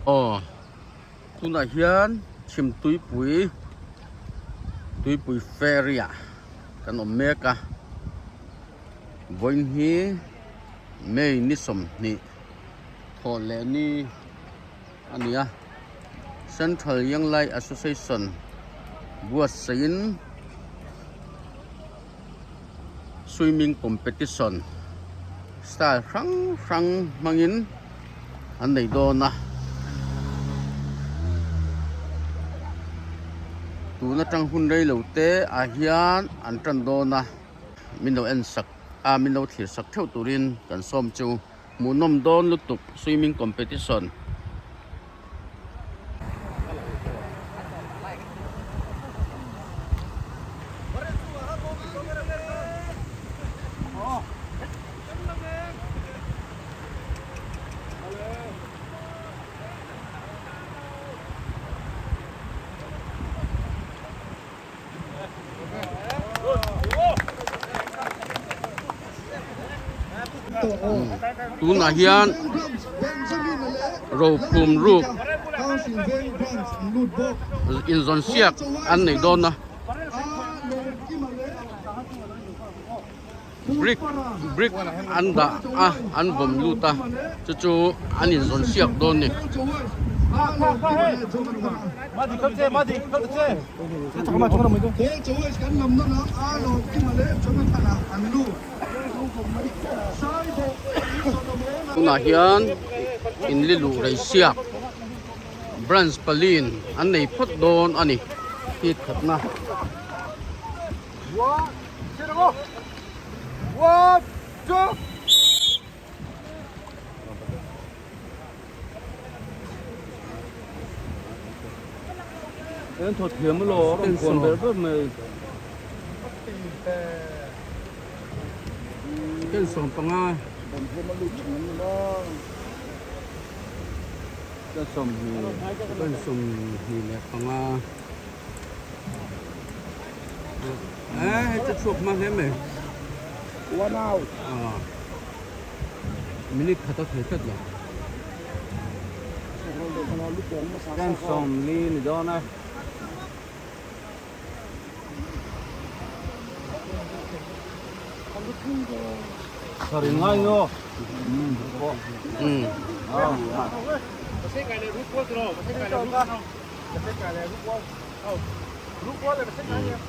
Aw tunah hian chhim tuipui tuipui ferry ah kan awm mek a vawiin hi May ni sawmhnih thawh leh ni a ni a Central Young Lai Association buatsaihin swimming competition style hrang hrang hmangin an nei dawn a tun atang hun rei lo te ah hian an tan dawn a min lo en sak a min lo thlir sak theuh turin kan sawm chu hmuhnawm dawn lutuk swimming competition. Tunah hian rophum ruk inzawn siak an nei dawn a brick brick an dah a an vawm lut a chu chu an inzawn siak dawn a ni. Tunah hian inliluh rei siak branch paliin an nei phawt dawn a ni hit khatna. Ken sawm panga ken sawmhnih ken sawmhnih leh panga eh hei chu chhuak hma hle mai one out ah minute khat a thei tlat lo ken sawmli ni dawn a.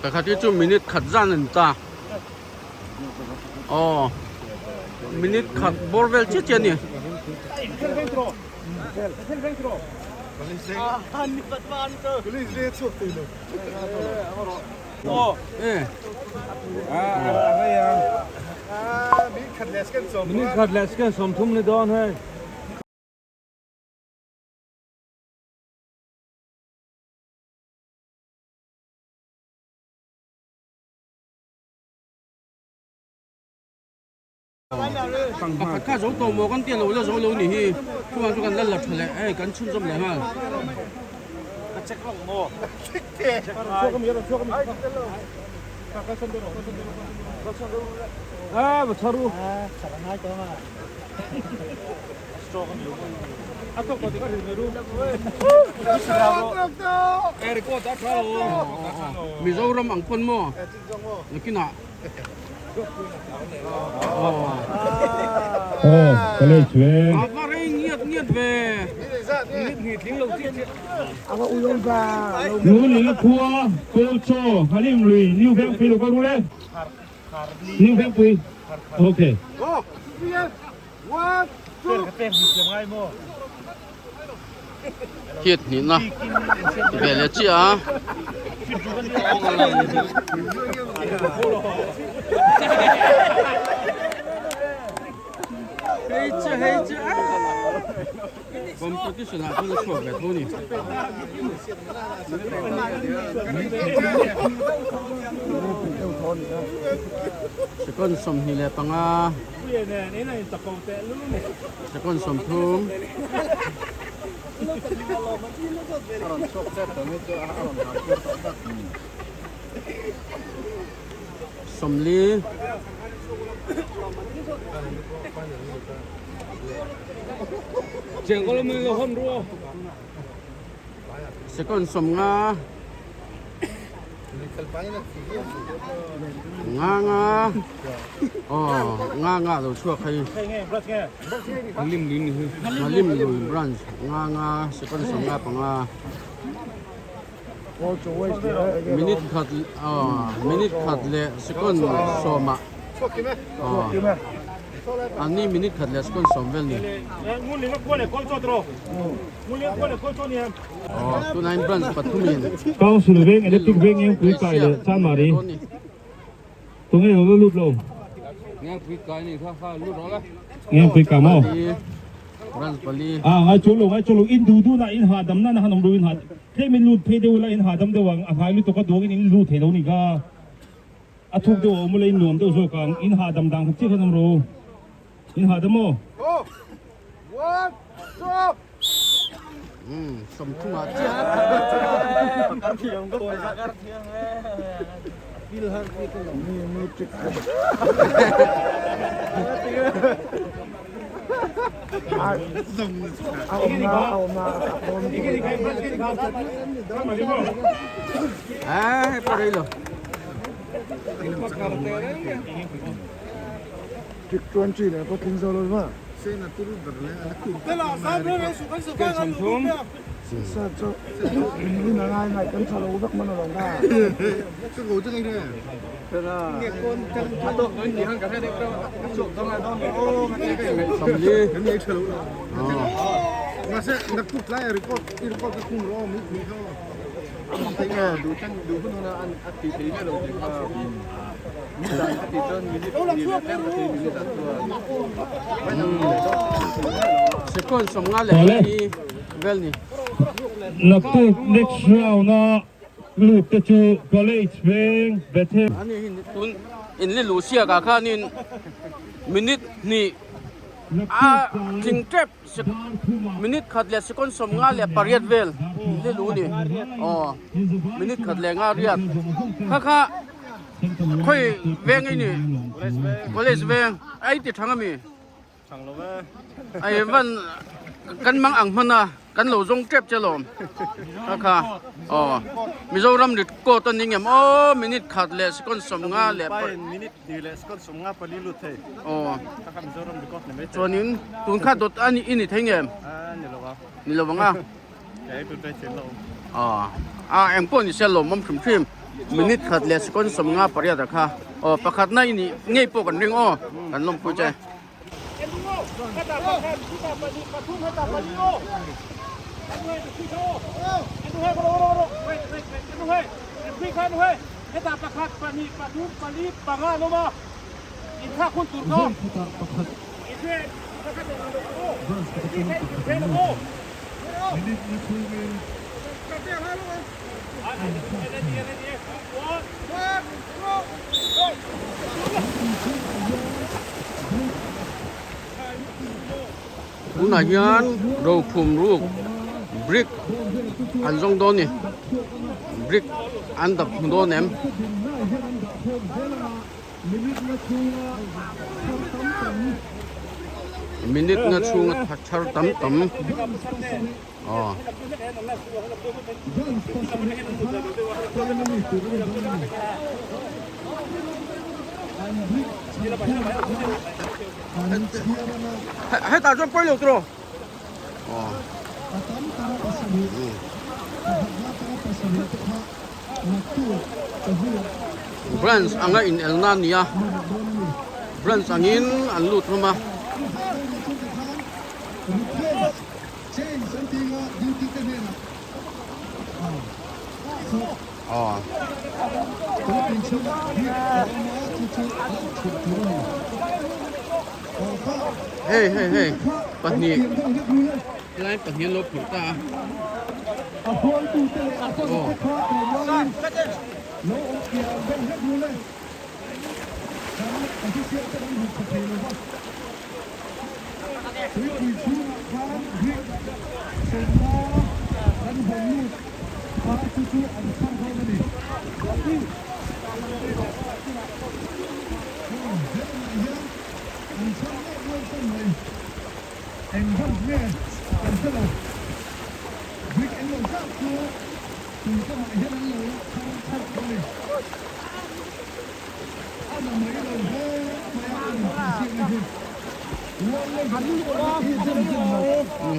Pakhat hi chu minute khat zan a ni ta aw minute khat bawr vel chiah chiah a ni. Minute khat leh second sawmthum ni dawn hei. Pakhat kha zo tawh maw kan tia lo la zo lo ni hi chuvang chu kan la la tha leh hei kan chhunzawm leh nghal. Mizoram ang pawn maw nakinah. A va rei ngiat ngiat ve. Lungin khua Kawlchaw Halim lui New Vengpui lo kal ru le New Vengpui ok. Hiat hnihna ti ve leh chiah a. Hei chu hei chu competition ah chuan a chhuak ve tho a ni. Second 25. Second 30. 40. Second sawmnga nga nga aw nga nga lo chhuak hei Nghalim lui branch nga nga second sawmnga panga minute khat aw minute khat leh second sawmah aw anni minute khat leh second sawm vel ni. Council veng electric veng Ngengpui kai leh Chanmari tunge lo la lut lo Ngengpui kai maw a ngai chu lo ngai chu lo in duh duh na in hahdam na na han awm ru in hah tlem in lut phei deuh ila in hahdam deuh ang a ngai lutuk a duangin in lut thei lo ni kha a thuk deuh a awm ula in nuam deuh zawk ang in hahdam dan khat chiah khan awm ru. In ha dam aw. Sawmthumah chiah. Ai, pa rei lo. Second sawmnga leh hi vel ni. Naktuk next round a lut te chu College veng Bethel. Ani hi tun inli luh siak ah khanin minute hnih a tling tep. Minute khat leh second 58 vel ni lu ni aw minute khat leh nga riat kha kha khawi veng ei ni college veng ai ti thang ami ai van kan mang ang hman a kan lo zawng tep che lawm kha kha aw Mizoram record a ni ngem aw minute khat leh second 50 leh Hnih leh second 54 lut thei. Aw. Ka kha Mizoram record ni mai thei. Chuanin tun kha dawt a ni i ni thei ngem? A ni lo a. Ni lo ang a. Kei tun tlai thil lo. Aw. A eng pawh ni se lawmawm hrim hrim. Minute khat leh second 58 a kha. Aw pakhatna i nih ngei pawh kan ring aw. Kan lawmpui che. Tunah hian rophum ruk brick an zawng dawn a ni brick an dap hmu dawn em. Minute nga chhunga thar tam tam. Aw. Hetah chuan pawi lo tiraw? Aw. Branch anga in elna a ni a, branch angin an lut hlawm a. Aw. Hei hei hei pahnih helai pahnih an lo phurh ta a. Aw.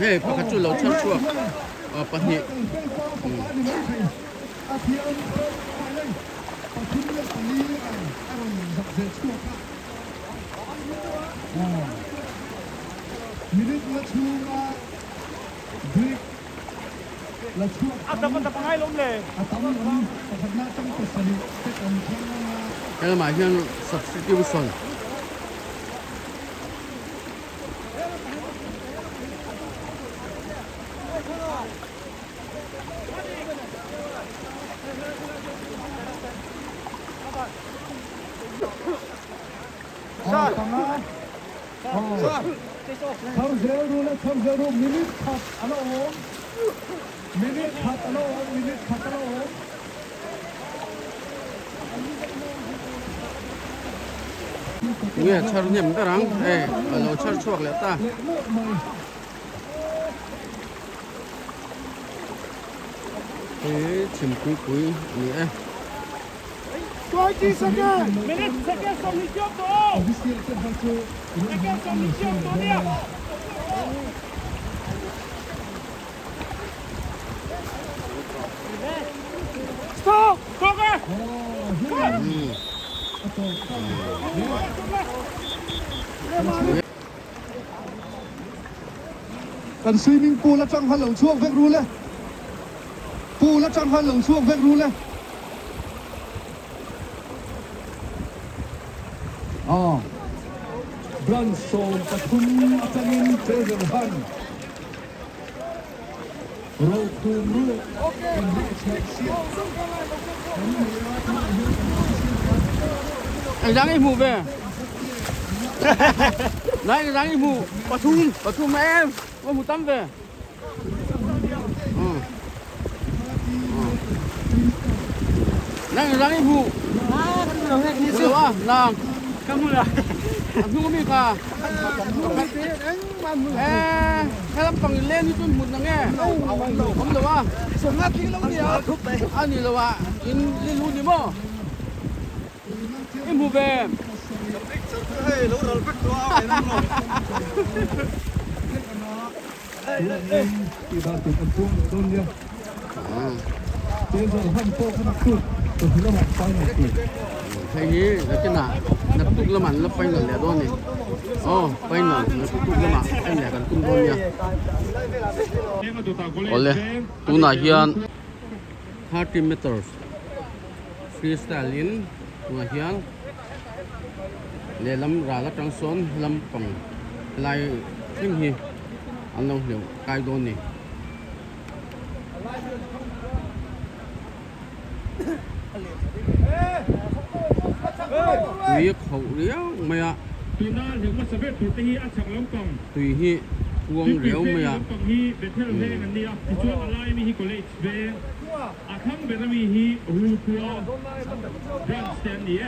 Hei pakhat chu lo chhar chhuak pahnih. Helamah hian substitution Nge chhar hnem ber ang hei a lo chhar chhuak leh ta. Hei chhimpui pui a ni e. 20 second minute second sawmhnih chiam tawh second sawmhnih chiam tawh nia. Stop! Stop e! Kan swimming pool atang khan lo chhuak vek rul e. Pool atang khan lo chhuak vek rul e. Aw. Branch 13 atangin treasure hunt rokhum ruk inrihchhiah siak kan nei a, tunah hian kan official kan. Engzang i hmuh ve? Nai engzang i hmuh? Pathum. Pathum em? Ka hmu tam ve. Nai engzang i hmuh? Hmu lo a, nang. Ka hmu lo. A hnung ami kha. Eh, helam pang in len hi chu hmut nang e. Awm lo a. A ni lo a, in lilu ni maw? I hmu ve. Hei hi nakinah naktuk lamah an la final leh dawn a ni. Aw final naktuk lamah en leh kan tum dawn nia. Awle tunah hian 30 meters freestyle in tunah hian lehlam ral atang sawn helam pang helai thleng hi an lo hleuh kai dawn a ni. Tui a khauh riau mai a tui hi kuang riau mai a. A thlang ber ami hi Rulkhua branch te an ni e.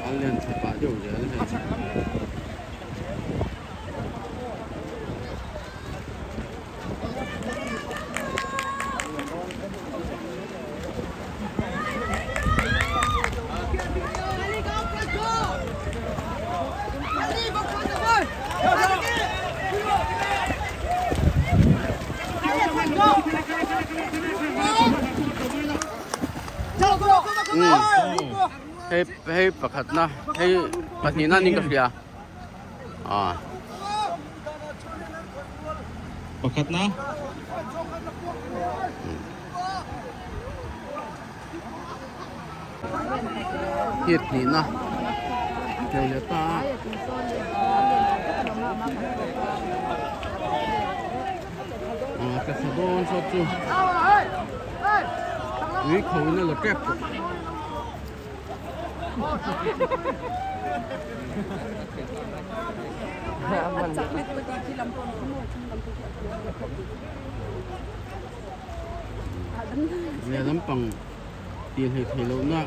An lian tha pah deuh zel hei. Hei hei pakhatna hei pahnihna niin ka hria ah. Pakhatna. Hit hnihna tleu leh ta a. Ah ka thla dawn sawt chu. Tui kho in a la tep tawh. Lehlam pang tih hleih theih lohna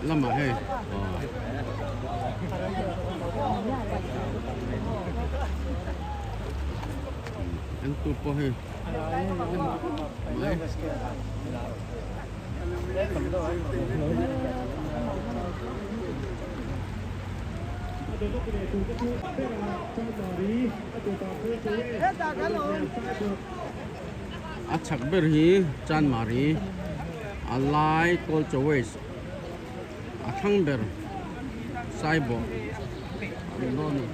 lamah hei aw. Entu pawh hei mai. A chhak ber hi Chanmari a lai Kawlchaw West a thlang ber Saibawh a ni dawn a ni.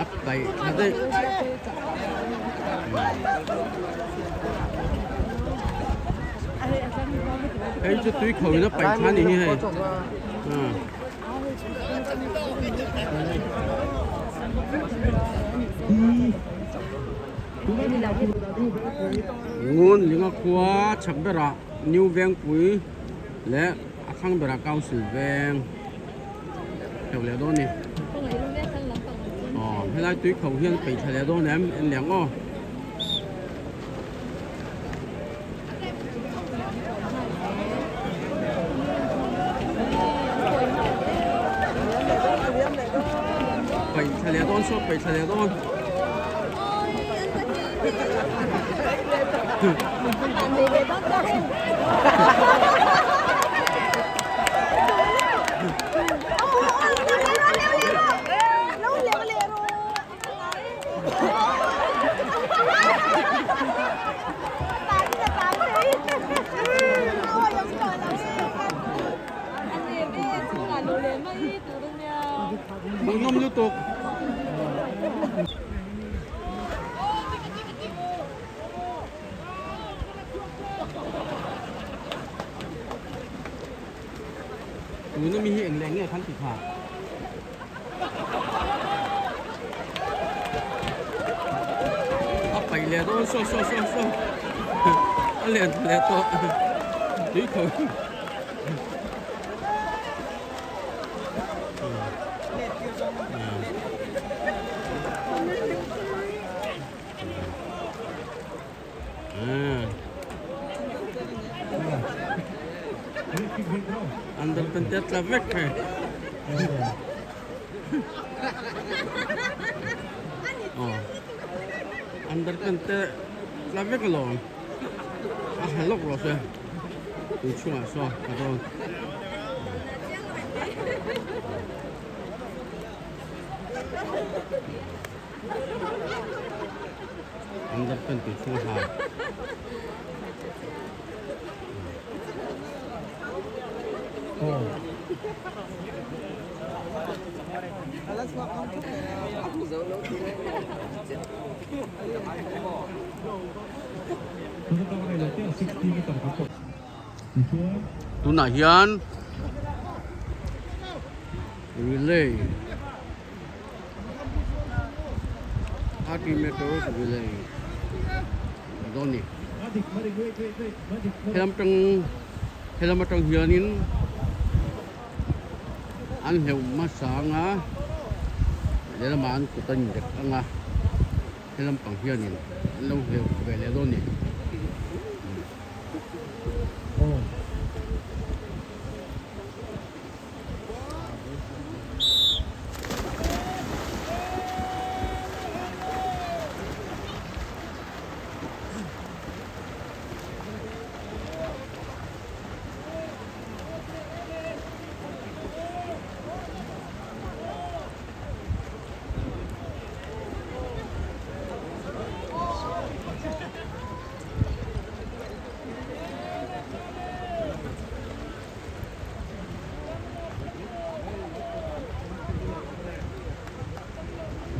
A paih thla daih. Hei chu tui kho in a paih thla ni hi hei. Ngun linga khua chhak berah New Vengpui leh a thlang berah Council Veng hleuh leh dawn a ni. Aw helai tui kho hian peih thla leh dawn em en leh ang aw. Paih thla leh dawn saw paih thla leh dawn. Hmuhnawm lutuk. Tuna mi hi eng leh nge khan ti tha. A paih leh dawn saw saw saw saw a lian tha leh tawh tui kho Andar pen te tla vek hei. Aw. Andar pen te tla vek alawm. A ha lawk rawh se. Tui chhungah saw a dawn. Andar pen tui chhung a ha. Tunah hian relay 30 meters relay a dawn a ni. Helam tang helam atang hianin an hleuh hmasa ang a lehlamah an kut a inrek ang a helam pang hianin an lo hleuh ve leh dawn a ni.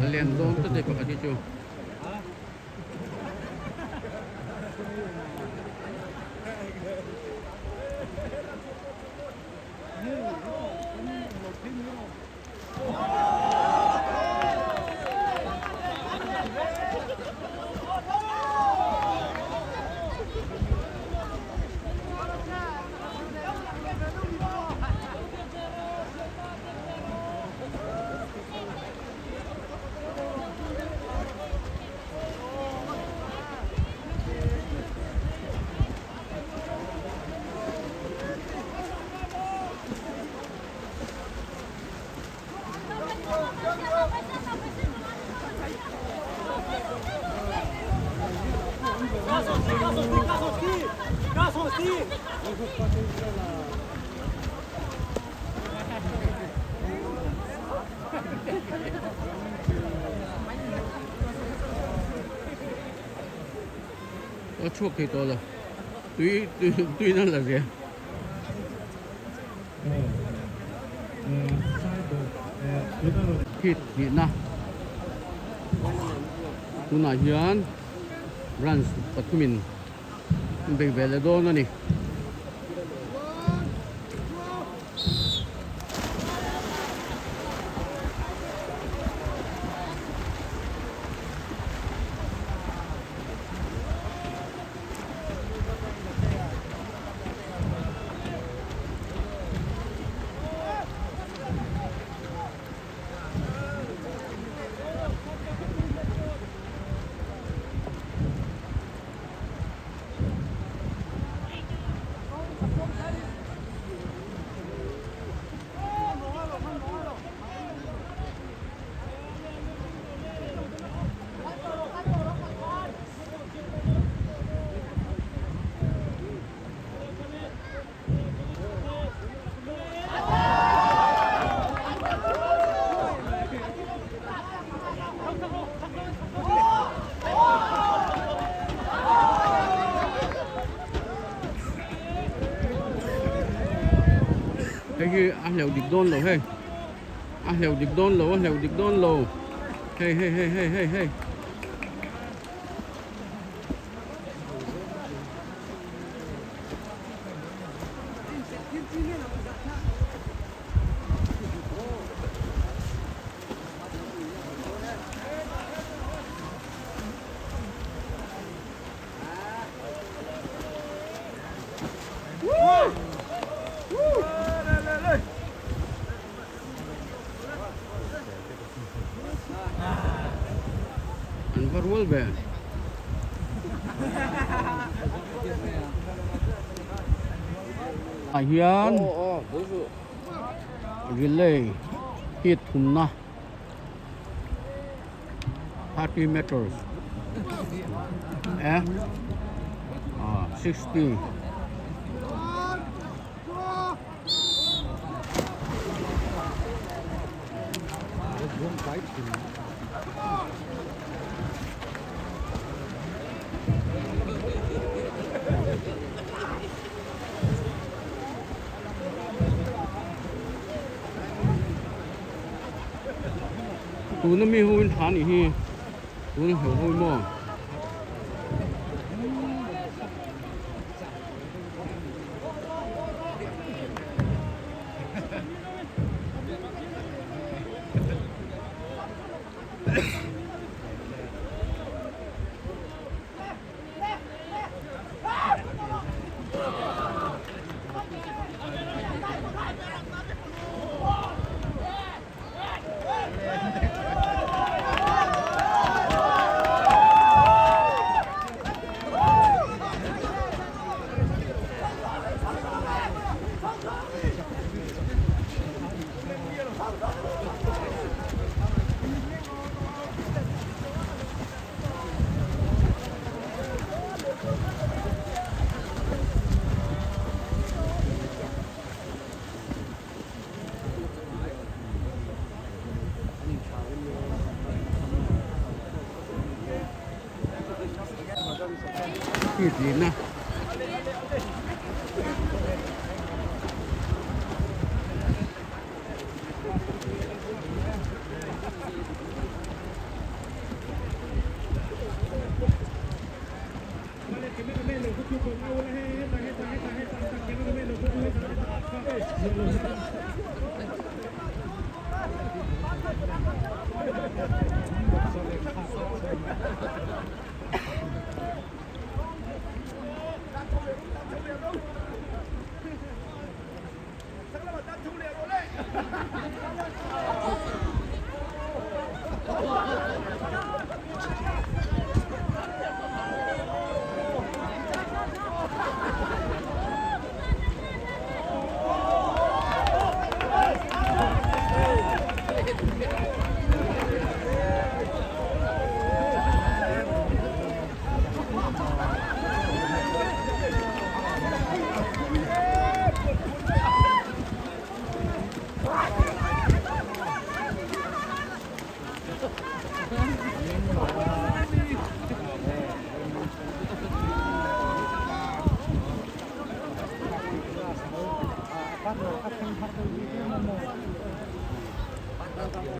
A lian dawn ta te pakhat hi chu. A chhuak thei tawh lo tui tui na la zia. Hit hnihna tunah hian runs pathumin an bei ve leh dawn a ni. Hei hi a hleuh dik dawn lo hei a hleuh dik dawn lo a hleuh dik dawn lo hei hei hei hei hei hei. An va rual ve. Ah hian relay hi thumna 30 meters eh 60 Tuna mi ho in tha nih hi tuna hleuh ho maw. Tlina.